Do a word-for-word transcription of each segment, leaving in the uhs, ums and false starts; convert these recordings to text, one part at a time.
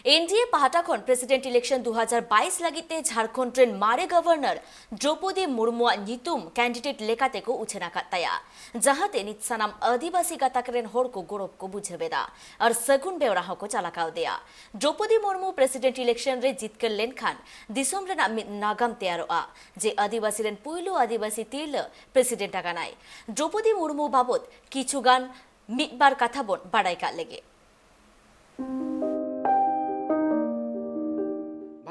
ᱮᱱᱰᱤᱮ ᱯᱟᱦᱴᱟ ᱠᱷᱚᱱ president election ᱫᱩ ᱦᱟᱡᱟᱨ ᱵᱟᱭᱤᱥ ᱞᱟᱹᱜᱤᱫ ᱛᱮ ᱡᱷᱟᱲᱠᱷᱚᱸᱰ ᱨᱮᱱ ᱢᱟᱨᱮ ᱜᱚᱵᱷᱚᱨᱱᱚᱨ ᱫᱨᱚᱯᱚᱫᱤ ᱢᱩᱨᱢᱩᱣᱟᱜ ᱧᱩᱛᱩᱢ ᱠᱮᱱᱰᱤᱰᱮᱴ ᱞᱮᱠᱟᱛᱮ ᱠᱚ ᱩᱪᱷᱟᱹᱱ ᱟᱠᱟᱫ ᱛᱟᱭᱟ, ᱡᱟᱦᱟᱸᱛᱮ ᱱᱤᱛ ᱥᱟᱱᱟᱢ ᱟᱹᱫᱤᱵᱟᱹᱥᱤ ᱜᱟᱛᱟᱠ ᱨᱮᱱ ᱦᱚᱲ ᱠᱚ ᱜᱚᱨᱚᱵ ᱠᱚ ᱵᱩᱡᱷᱟᱹᱣ ᱮᱫᱟ ᱟᱨ ᱥᱟᱹᱜᱩᱱ ᱵᱮᱣᱨᱟ ᱦᱚᱸᱠᱚ ᱪᱟᱞᱟ ᱠᱟᱣᱫᱮᱭᱟ᱾ ᱫᱨᱚᱯᱚᱫᱤ ᱢᱩᱨᱢᱩ ᱯᱨᱮᱥᱤᱰᱮᱱᱴ ᱤᱞᱮᱠᱥᱚᱱ ᱨᱮ ᱡᱤᱛᱠᱟᱹᱨ ᱞᱮᱱᱠᱷᱟᱱ ᱫᱤᱥᱚᱢ ᱨᱮᱱᱟᱜ ᱢᱤᱫ ᱱᱟᱜᱟᱢ ᱛᱮᱭᱟᱨᱚᱜᱼᱟ, ᱡᱮ ᱟᱹᱫᱤᱵᱟᱹᱥᱤ ᱨᱮᱱ ᱯᱩᱭᱞᱩ ᱟᱹᱫᱤᱵᱟᱹᱥᱤ ᱛᱤᱨᱞᱟᱹ ᱯᱨᱮᱥᱤᱰᱮᱱᱴ ᱟᱠᱟᱱᱟᱭ᱾ ᱫᱨᱚᱯᱚᱫᱤ ᱢᱩᱨᱢᱩ ᱵᱟᱵᱚᱛ ᱠᱤᱪᱷᱩ ᱜᱟᱱ ᱢᱤᱫ ᱵᱟᱨ ᱠᱟᱛᱷᱟ ᱵᱚᱱ ᱵᱟᱲᱟᱭ ᱠᱟᱜ ᱞᱮᱜᱮ᱾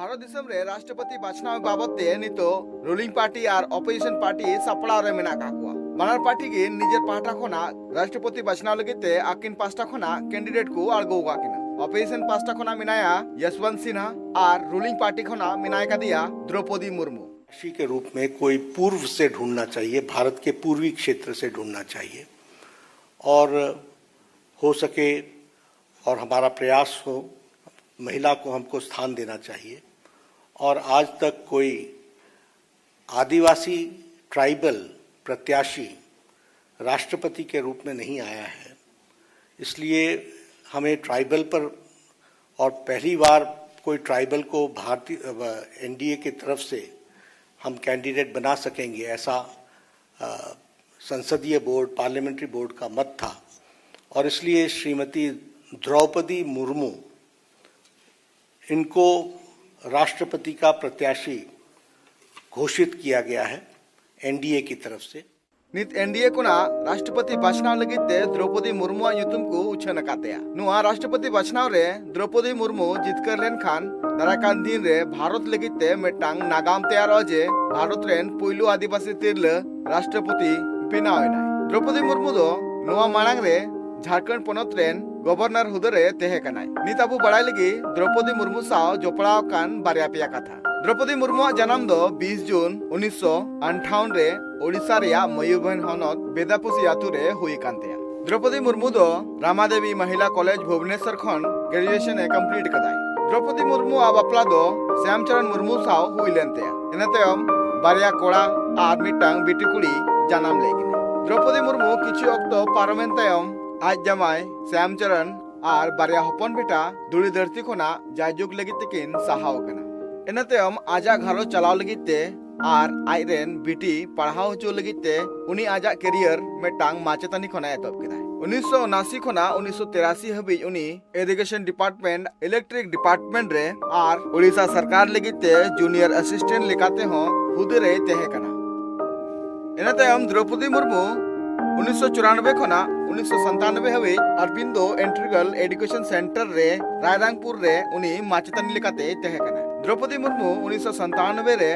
ᱵᱷᱟᱨᱚᱛ ᱫᱤᱥᱚᱢ ᱨᱮ ᱨᱟᱥᱴᱨᱚᱯᱚᱛᱤ ᱵᱟᱪᱷᱱᱟᱣ ᱵᱟᱵᱚᱛ ᱛᱮ ᱱᱤᱛᱚᱜ ᱨᱩᱞᱤᱝ ᱯᱟᱨᱴᱤ ᱟᱨ ᱚᱯᱳᱡᱤᱥᱚᱱ ᱯᱟᱨᱴᱤ ᱥᱟᱯᱲᱟᱣ ᱨᱮ ᱢᱮᱱᱟᱜ ᱟᱠᱟᱫ ᱠᱚᱣᱟ᱾ ᱵᱟᱱᱟᱨ ᱯᱟᱨᱴᱤ ᱜᱮ ᱱᱤᱡᱮᱨ ᱯᱟᱦᱴᱟ ᱠᱷᱚᱱᱟᱜ ᱨᱟᱥᱴᱨᱚᱯᱚᱛᱤ ᱵᱟᱪᱷᱱᱟᱣ ᱞᱟᱹᱜᱤᱫ ᱛᱮ ᱟᱹᱠᱤᱱ ᱯᱟᱦᱴᱟ ᱠᱷᱚᱱᱟᱜ ᱠᱮᱱᱰᱤᱰᱮᱴ ᱠᱚ ᱟᱬᱜᱚ ᱟᱠᱟᱫ ᱠᱤᱱᱟ᱾ ᱚᱯᱳᱡᱤᱥᱚᱱ ᱯᱟᱦᱴᱟ ᱠᱷᱚᱱᱟᱜ ᱢᱮᱱᱟᱭᱟ ᱭᱚᱥᱣᱚᱱᱛ ᱥᱤᱱᱦᱟ ᱟᱨ ᱨᱩᱞᱤᱝ ᱯᱟᱨᱴᱤ ᱠᱷᱚᱱᱟᱜ ᱢᱮᱱᱟᱭ ᱠᱟᱫᱮᱭᱟ ᱫᱨᱚᱯᱚᱫᱤ ᱢᱩᱨᱢᱩ᱾ प्रत्याशी के रूप में कोई पूर्व से ढूंढना चाहिए, भारत के पूर्वी क्षेत्र से ढूंढना चाहिए और हो सके और हमारा प्रयास हो, महिला को हमको स्थान देना चाहिए। और आज तक कोई आदिवासी ट्राइबल प्रत्याशी राष्ट्रपति के रूप में नहीं आया है, इसलिए हमें ट्राइबल पर, और पहली बार कोई ट्राइबल को भारतीय एनडीए की तरफ से हम कैंडिडेट बना सकेंगे, ऐसा अ, संसदीय बोर्ड, पार्लियामेंट्री बोर्ड का मत था और इसलिए श्रीमती द्रौपदी मुर्मू इनको राष्ट्रपति का प्रत्याशी घोषित किया गया है एनडीए की तरफ से। ᱱᱤᱛ ᱮᱱᱰᱤᱮ ᱠᱷᱚᱱᱟᱜ ᱨᱟᱥᱴᱨᱚᱯᱚᱛᱤ ᱵᱟᱪᱷᱱᱟᱣ ᱞᱟᱹᱜᱤᱫ ᱛᱮ ᱫᱨᱚᱯᱚᱫᱤ ᱢᱩᱨᱢᱩᱣᱟᱜ ᱧᱩᱛᱩᱢ ᱠᱚ ᱩᱪᱷᱟᱹᱱ ᱟᱠᱟᱫ ᱛᱟᱭᱟ᱾ ᱱᱚᱣᱟ ᱨᱟᱥᱴᱨᱚᱯᱚᱛᱤ ᱵᱟᱪᱷᱱᱟᱣ ᱨᱮ ᱫᱨᱚᱯᱚᱫᱤ ᱢᱩᱨᱢᱩ ᱡᱤᱛᱠᱟᱹᱨ ᱞᱮᱱᱠᱷᱟᱱ ᱫᱟᱨᱟᱭ ᱠᱟᱱ ᱫᱤᱱ ᱨᱮ ᱵᱷᱟᱨᱚᱛ ᱞᱟᱹᱜᱤᱫ ᱛᱮ ᱢᱤᱫᱴᱟᱝ ᱱᱟᱜᱟᱢ ᱛᱮᱭᱟᱨᱚᱜᱼᱟ ᱡᱮ ᱵᱷᱟᱨᱚᱛ ᱨᱮᱱ ᱯᱩᱭᱞᱩ ᱟᱹᱫᱤᱵᱟᱹᱥᱤ ᱛᱤᱨᱞᱟᱹ ᱨᱟᱥᱴᱨᱚᱯᱚᱛᱤ ᱵᱮᱱᱟᱣ ᱮᱱᱟᱭ᱾ ᱫᱨᱚᱯᱚᱫᱤ ᱢᱩᱨᱢᱩ ᱫᱚ ᱱᱚᱣᱟ ᱢᱟᱲᱟᱝ ᱨᱮ ᱡᱷᱟᱲᱠᱷᱚᱸᱰ ᱯᱚᱱᱚᱛ ᱨᱮᱱ ᱜᱚᱵᱷᱚᱨᱱᱚᱨ ᱦᱩᱫᱟᱹ ᱨᱮ ᱛᱟᱦᱮᱸ ᱠᱟᱱᱟᱭ᱾ ᱱᱤᱛ ᱟᱵᱚ ᱵᱟᱲᱟᱭ ᱞᱟᱹᱜᱤᱫ ᱫᱨᱚᱯᱚᱫᱤ ᱢᱩᱨᱢᱩ ᱥᱟᱶ ᱡᱚᱯᱲᱟᱣ ᱟᱠᱟᱱ ᱵᱟᱨᱭᱟ ᱯᱮᱭᱟ ᱠᱟᱛᱷᱟ᱾ ᱫᱨᱚᱯᱚᱫᱤ ᱢᱩᱨᱢᱩᱣᱟᱜ ᱡᱟᱱᱟᱢ ᱫᱚ ᱵᱤᱥ ᱡᱩᱱ ᱩᱱᱤᱥᱥᱚ ᱟᱴᱷᱟᱣᱚᱱ ᱨᱮ ᱳᱰᱤᱥᱟ ᱨᱮᱭᱟᱜ ᱢᱚᱭᱩᱨᱵᱷᱚᱸᱡᱽ ᱦᱚᱱᱚᱛ ᱵᱮᱫᱟᱯᱩᱥᱤ ᱟᱛᱳ ᱨᱮ ᱦᱩᱭ ᱟᱠᱟᱱ ᱛᱟᱭᱟ᱾ ᱫᱨᱚᱯᱚᱫᱤ ᱢᱩᱨᱢᱩ ᱫᱚ ᱨᱟᱢᱟᱫᱮᱵᱤ ᱢᱚᱦᱤᱞᱟ ᱠᱚᱞᱮᱡᱽ ᱵᱷᱩᱵᱽᱱᱮᱥᱚᱨ ᱠᱷᱚᱱ ᱜᱨᱮᱡᱩᱭᱮᱥᱚᱱ ᱮ ᱠᱚᱢᱯᱞᱤᱴ ᱟᱠᱟᱫᱟᱭ᱾ ᱫᱨᱚᱯᱚᱫᱤ ᱢᱩᱨᱢᱩᱣᱟᱜ ᱵᱟᱯᱞᱟ ᱫᱚ ᱥᱭᱟᱢᱪᱚᱨᱚᱱ ᱢᱩᱨᱢᱩ ᱥᱟᱶ ᱦᱩᱭ ᱞᱮᱱ ᱛᱟᱭᱟ᱾ ᱤᱱᱟᱹ ᱛᱟᱭᱚᱢ ᱵᱟᱨᱭᱟ ᱠᱚᱲᱟ ᱟᱨ ᱢᱤᱫᱴᱟᱝ ᱵᱤᱴᱤ ᱠᱩᱲᱤ ᱡᱟᱱᱟᱢ ᱞᱮᱫ ᱠᱤᱱᱟ᱾ ᱫᱨᱚᱯᱚᱫᱤ ᱢᱩᱨᱢᱩ ᱠᱤᱪᱷᱩ ᱚᱠᱛᱚ ᱯᱟᱨᱚᱢᱮᱱ ᱛᱟᱭᱚᱢ ᱟᱡ ᱡᱟᱢᱟᱭ ᱥᱭᱟᱢᱪᱚᱨᱚᱱ ᱟᱨ ᱵᱟᱨᱭᱟ ᱦᱚᱯᱚᱱ ᱵᱮᱴᱟ ᱫᱷᱩᱲᱤ ᱫᱷᱟᱹᱨᱛᱤ ᱠᱷᱚᱱᱟᱜ ᱡᱟᱭᱡᱩᱜᱽ ᱞᱟᱹᱜᱤᱫ ᱛᱮᱠᱤᱱ ᱥᱟᱦᱟᱣ ᱟᱠᱟᱱᱟ᱾ ᱤᱱᱟᱹ ᱛᱟᱭᱚᱢ ᱟᱡᱟᱜ ᱜᱷᱟᱨᱚᱸᱡᱽ ᱪᱟᱞᱟᱣ ᱞᱟᱹᱜᱤᱫ ᱛᱮ ᱟᱨ ᱟᱡ ᱨᱮᱱ ᱵᱤᱴᱤ ᱯᱟᱲᱦᱟᱣ ᱦᱚᱪᱚ ᱞᱟᱹᱜᱤᱫ ᱛᱮ ᱩᱱᱤ ᱟᱡᱟᱜ career ᱢᱤᱫᱴᱟᱝ ᱢᱟᱪᱮᱛᱟᱹᱱᱤ ᱠᱷᱚᱱᱟᱜ ᱮᱛᱚᱦᱚᱵ ᱠᱮᱫᱟᱭ᱾ ᱩᱱᱤᱥᱥᱚ ᱩᱱᱟᱥᱤ ᱠᱷᱚᱱᱟᱜ ᱩᱱᱤᱥᱥᱚ ᱛᱤᱨᱟᱥᱤ ᱦᱟᱹᱵᱤᱡ ᱩᱱᱤ irrigation department, electric department ᱨᱮ ᱟᱨ ᱳᱰᱤᱥᱟ ᱥᱚᱨᱠᱟᱨ ᱞᱟᱹᱜᱤᱫ ᱛᱮ junior assistant ᱞᱮᱠᱟᱛᱮ ᱦᱚᱸ ᱦᱩᱫᱟᱹ ᱨᱮᱭ ᱛᱟᱦᱮᱸ ᱠᱟᱱᱟ᱾ ᱤᱱᱟᱹ ᱛᱟᱭᱚᱢ ᱫᱨᱚᱯᱚᱫᱤ ᱢᱩᱨᱢᱩ ᱩᱱᱤᱥᱥᱚ ᱪᱩᱨᱟᱱᱚᱵᱵᱳᱭ ᱠᱷᱚᱱᱟᱜ ᱩᱱᱤᱥᱥᱚ ᱥᱟᱱᱛᱟᱱᱚᱵᱵᱳᱭ ᱦᱟᱹᱵᱤᱡ ᱚᱨᱵᱤᱱᱫᱚ Integral Education Center ᱨᱮ ᱨᱟᱭᱨᱟᱝᱯᱩᱨ ᱨᱮ ᱩᱱᱤ ᱢᱟᱪᱮᱛᱟᱹᱱᱤ ᱞᱮᱠᱟᱛᱮᱭ ᱛᱟᱦᱮᱸ ᱠᱟᱱᱟ᱾ ᱫᱨᱚᱯᱚᱫᱤ ᱢᱩᱨᱢᱩ ᱩᱱᱤᱥᱥᱚ ᱥᱟᱱᱛᱟᱱᱚᱵᱵᱳᱭ ᱨᱮ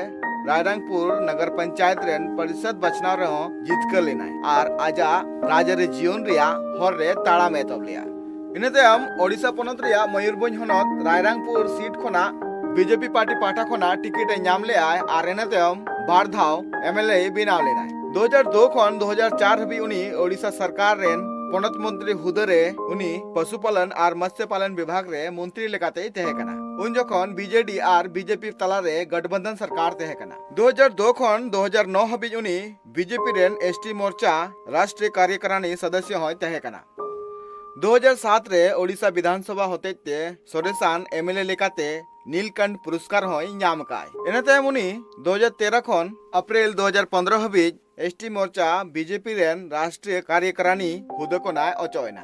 ᱨᱟᱭᱨᱟᱝᱯᱩᱨ ᱱᱚᱜᱚᱨ ᱯᱚᱧᱪᱟᱭᱮᱛ ᱨᱮᱱ ᱯᱚᱨᱤᱥᱚᱫ ᱵᱟᱪᱷᱱᱟᱣ ᱨᱮᱦᱚᱸ ᱡᱤᱛᱠᱟᱹᱨ ᱞᱮᱱᱟᱭ ᱟᱨ ᱟᱡᱟᱜ ᱨᱟᱡᱽᱟᱹᱨᱤ ᱡᱤᱭᱚᱱ ᱨᱮᱭᱟᱜ ᱦᱚᱨ ᱨᱮ ᱛᱟᱲᱟᱢ ᱮ ᱮᱛᱚᱦᱚᱵ ᱞᱮᱫᱟ᱾ ᱤᱱᱟᱹ ᱛᱟᱭᱚᱢ ᱳᱰᱤᱥᱟ ᱯᱚᱱᱚᱛ ᱨᱮᱭᱟᱜ ᱢᱚᱭᱩᱨᱵᱷᱚᱸᱡᱽ ᱦᱚᱱᱚᱛ ᱨᱟᱭᱨᱟᱝᱯᱩᱨ seat ᱠᱷᱚᱱᱟᱜ BJP party ᱯᱟᱦᱴᱟ ᱠᱷᱚᱱᱟᱜ ᱴᱤᱠᱤᱴ ᱮ ᱧᱟᱢ ᱞᱮᱫᱟᱭ ᱟᱨ ᱤᱱᱟᱹ ᱛᱟᱭᱚᱢ ᱵᱟᱨ ᱫᱷᱟᱣ MLA ᱵᱮᱱᱟᱣ ᱞᱮᱱᱟᱭ᱾ ᱫᱩ ᱦᱟᱡᱟᱨ ᱫᱩ ᱠᱷᱚᱱ ᱫᱩ ᱦᱟᱡᱟᱨ ᱪᱟᱨ ᱦᱟᱹᱵᱤᱡ ᱩᱱᱤ ᱳᱰᱤᱥᱟ ᱥᱚᱨᱠᱟᱨ ᱨᱮᱱ ᱯᱚᱱᱚᱛ ᱢᱚᱱᱛᱨᱤ ᱦᱩᱫᱟᱹ ᱨᱮ ᱩᱱᱤ ᱯᱚᱥᱩᱯᱟᱞᱚᱱ ᱟᱨ ᱢᱚᱛᱥᱭᱚ ᱯᱟᱞᱚᱱ ᱵᱤᱵᱷᱟᱜᱽ ᱨᱮ ᱢᱚᱱᱛᱨᱤ ᱞᱮᱠᱟᱛᱮᱭ ᱛᱟᱦᱮᱸ ᱠᱟᱱᱟ᱾ ᱩᱱ ᱡᱚᱠᱷᱚᱱ BJD ᱟᱨ BJP ᱛᱟᱞᱟᱨᱮ ᱜᱚᱴᱵᱚᱱᱫᱷᱚᱱ ᱥᱚᱨᱠᱟᱨ ᱛᱟᱦᱮᱸ ᱠᱟᱱᱟ᱾ ᱫᱩ ᱦᱟᱡᱟᱨ ᱫᱩ ᱠᱷᱚᱱ ᱫᱩ ᱦᱟᱡᱟᱨ ᱱᱚ ᱦᱟᱹᱵᱤᱡ ᱩᱱᱤ BJP ᱨᱮᱱ ST ᱢᱳᱨᱪᱟ ᱨᱟᱥᱴᱨᱤᱭᱚ ᱠᱟᱨᱭᱚᱠᱟᱨᱟᱱᱤ ᱥᱚᱫᱚᱥᱭᱚ ᱦᱚᱸᱭ ᱛᱟᱦᱮᱸ ᱠᱟᱱᱟ᱾ ᱫᱩ ᱦᱟᱡᱟᱨ ᱥᱟᱛ ᱨᱮ ᱳᱰᱤᱥᱟ ᱵᱤᱫᱷᱟᱱ ᱥᱚᱵᱷᱟ ᱦᱚᱛᱮᱡ ᱛᱮ ᱥᱚᱨᱮᱥᱟᱱ MLA ᱞᱮᱠᱟᱛᱮ ᱱᱤᱞᱠᱟᱱᱴ ᱯᱩᱨᱚᱥᱠᱟᱨ ᱦᱚᱸᱭ ᱧᱟᱢ ᱟᱠᱟᱫᱼᱟᱭ᱾ ᱤᱱᱟᱹ ᱛᱟᱭᱚᱢ ᱩᱱᱤ ᱫᱩ ᱦᱟᱡᱟᱨ ᱛᱮᱨᱚ ᱠᱷᱚᱱ ᱮᱯᱨᱤᱞ ᱫᱩ ᱦᱟᱡᱟᱨ ᱯᱚᱱᱫᱽᱨᱚ ᱦᱟᱹᱵᱤᱡ ST ᱢᱳᱨᱪᱟ BJP ᱨᱮᱱ ᱨᱟᱥᱴᱨᱤᱭᱚ ᱠᱟᱨᱭᱚᱠᱟᱨᱟᱱᱤ ᱦᱩᱫᱟᱹ ᱠᱷᱚᱱᱟᱜ ᱚᱪᱚᱜ ᱮᱱᱟ᱾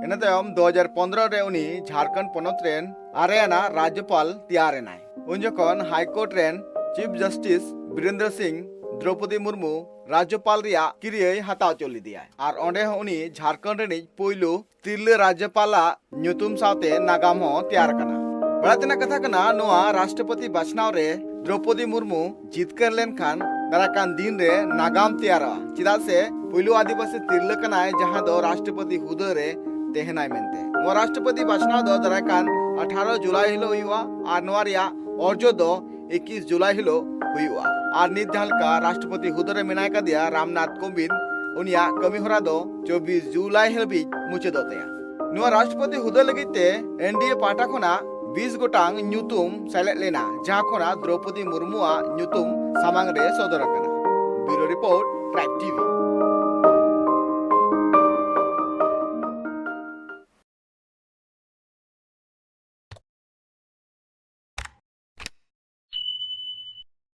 ᱤᱱᱟᱹ ᱛᱟᱭᱚᱢ ᱫᱩ ᱦᱟᱡᱟᱨ ᱯᱚᱱᱫᱽᱨᱚ ᱨᱮ ᱩᱱᱤ ᱡᱷᱟᱲᱠᱷᱚᱸᱰ ᱯᱚᱱᱚᱛ ᱨᱮᱱ ᱟᱨᱮᱭᱟᱱᱟ ᱨᱟᱡᱽᱡᱚᱯᱟᱞ ᱛᱮᱭᱟᱨ ᱮᱱᱟᱭ᱾ ᱩᱱ ᱡᱚᱠᱷᱚᱱ High Court ᱨᱮᱱ Chief Justice ᱵᱤᱨᱮᱱᱫᱨᱚ ᱥᱤᱝ ᱫᱨᱚᱯᱚᱫᱤ ᱢᱩᱨᱢᱩ ᱨᱟᱡᱽᱡᱚᱯᱟᱞ ᱨᱮᱭᱟᱜ ᱠᱤᱨᱤᱭᱟᱹᱭ ᱦᱟᱛᱟᱣ ᱦᱚᱪᱚ ᱞᱮᱫᱮᱭᱟ ᱟᱨ ᱚᱸᱰᱮ ᱦᱚᱸ ᱩᱱᱤ ᱡᱷᱟᱲᱠᱷᱚᱸᱰ ᱨᱤᱱᱤᱡ ᱯᱩᱭᱞᱩ ᱛᱤᱨᱞᱟᱹ ᱨᱟᱡᱽᱡᱚᱯᱟᱞᱟᱜ ᱧᱩᱛᱩᱢ ᱥᱟᱶᱛᱮ ᱱᱟᱜᱟᱢ ᱦᱚᱸ ᱛᱮᱭᱟᱨ ᱟᱠᱟᱱᱟ᱾ ᱵᱟᱲᱟᱭ ᱛᱮᱱᱟᱜ ᱠᱟᱛᱷᱟ ᱠᱟᱱᱟ, ᱱᱚᱣᱟ ᱨᱟᱥᱴᱨᱚᱯᱚᱛᱤ ᱵᱟᱪᱷᱱᱟᱣ ᱨᱮ ᱫᱨᱚᱯᱚᱫᱤ ᱢᱩᱨᱢᱩ ᱡᱤᱛᱠᱟᱹᱨ ᱞᱮᱱᱠᱷᱟᱱ ᱫᱟᱨᱟᱭ ᱠᱟᱱ ᱫᱤᱱ ᱨᱮ ᱱᱟᱜᱟᱢ ᱛᱮᱭᱟᱨᱚᱜᱼᱟ, ᱪᱮᱫᱟᱜ ᱥᱮ ᱯᱩᱭᱞᱩ ᱟᱹᱫᱤᱵᱟᱹᱥᱤ ᱛᱤᱨᱞᱟᱹ ᱠᱟᱱᱟᱭ ᱡᱟᱦᱟᱸ ᱫᱚ ᱨᱟᱥᱴᱨᱚᱯᱚᱛᱤ ᱦᱩᱫᱟᱹ ᱨᱮ ᱛᱟᱦᱮᱱᱟᱭ ᱢᱮᱱᱛᱮ᱾ ᱱᱚᱣᱟ ᱨᱟᱥᱴᱨᱚᱯᱚᱛᱤ ᱵᱟᱪᱷᱱᱟᱣ ᱫᱚ ᱫᱟᱨᱟᱭ ᱠᱟᱱ ᱟᱴᱷᱟᱨᱚ ᱡᱩᱞᱟᱭ ᱦᱤᱞᱳᱜ ᱦᱩᱭᱩᱜᱼᱟ ᱟᱨ ᱱᱚᱣᱟ ᱨᱮᱭᱟᱜ ᱚᱨᱡᱚ ᱫᱚ ᱮᱠᱩᱥ ᱡᱩᱞᱟᱭ ᱦᱤᱞᱳᱜ ᱦᱩᱭᱩᱜᱼᱟ᱾ ᱟᱨ ᱱᱤᱛ ᱡᱟᱦᱟᱸ ᱞᱮᱠᱟ ᱨᱟᱥᱴᱨᱚᱯᱚᱛᱤ ᱦᱩᱫᱟᱹ ᱨᱮ ᱢᱮᱱᱟᱭ ᱠᱟᱫᱮᱭᱟ ᱨᱟᱢᱱᱟᱛᱷ ᱠᱳᱵᱤᱱᱫ, ᱩᱱᱤᱭᱟᱜ ᱠᱟᱹᱢᱤ ᱦᱚᱨᱟ ᱫᱚ ᱪᱚᱵᱵᱤᱥ ᱡᱩᱞᱟᱭ ᱦᱟᱹᱵᱤᱡ ᱢᱩᱪᱟᱹᱫᱚᱜ ᱛᱟᱭᱟ᱾ ᱱᱚᱣᱟ ᱨᱟᱥᱴᱨᱚᱯᱚᱛᱤ ᱦᱩᱫᱟᱹ ᱞᱟᱹᱜᱤᱫ ᱛᱮ NDA ᱯᱟᱦᱴᱟ ᱠᱷᱚᱱᱟᱜ ᱵᱤᱥ ᱜᱚᱴᱟᱝ ᱧᱩᱛᱩᱢ ᱥᱮᱞᱮᱫ ᱞᱮᱱᱟ, ᱡᱟᱦᱟᱸ ᱠᱷᱚᱱᱟᱜ ᱫᱨᱚᱯᱚᱫᱤ ᱢᱩᱨᱢᱩᱣᱟᱜ ᱧᱩᱛᱩᱢ ᱥᱟᱢᱟᱝ ᱨᱮ ᱥᱚᱫᱚᱨ ᱟᱠᱟᱱᱟ᱾ Bureau Report, Track TV᱾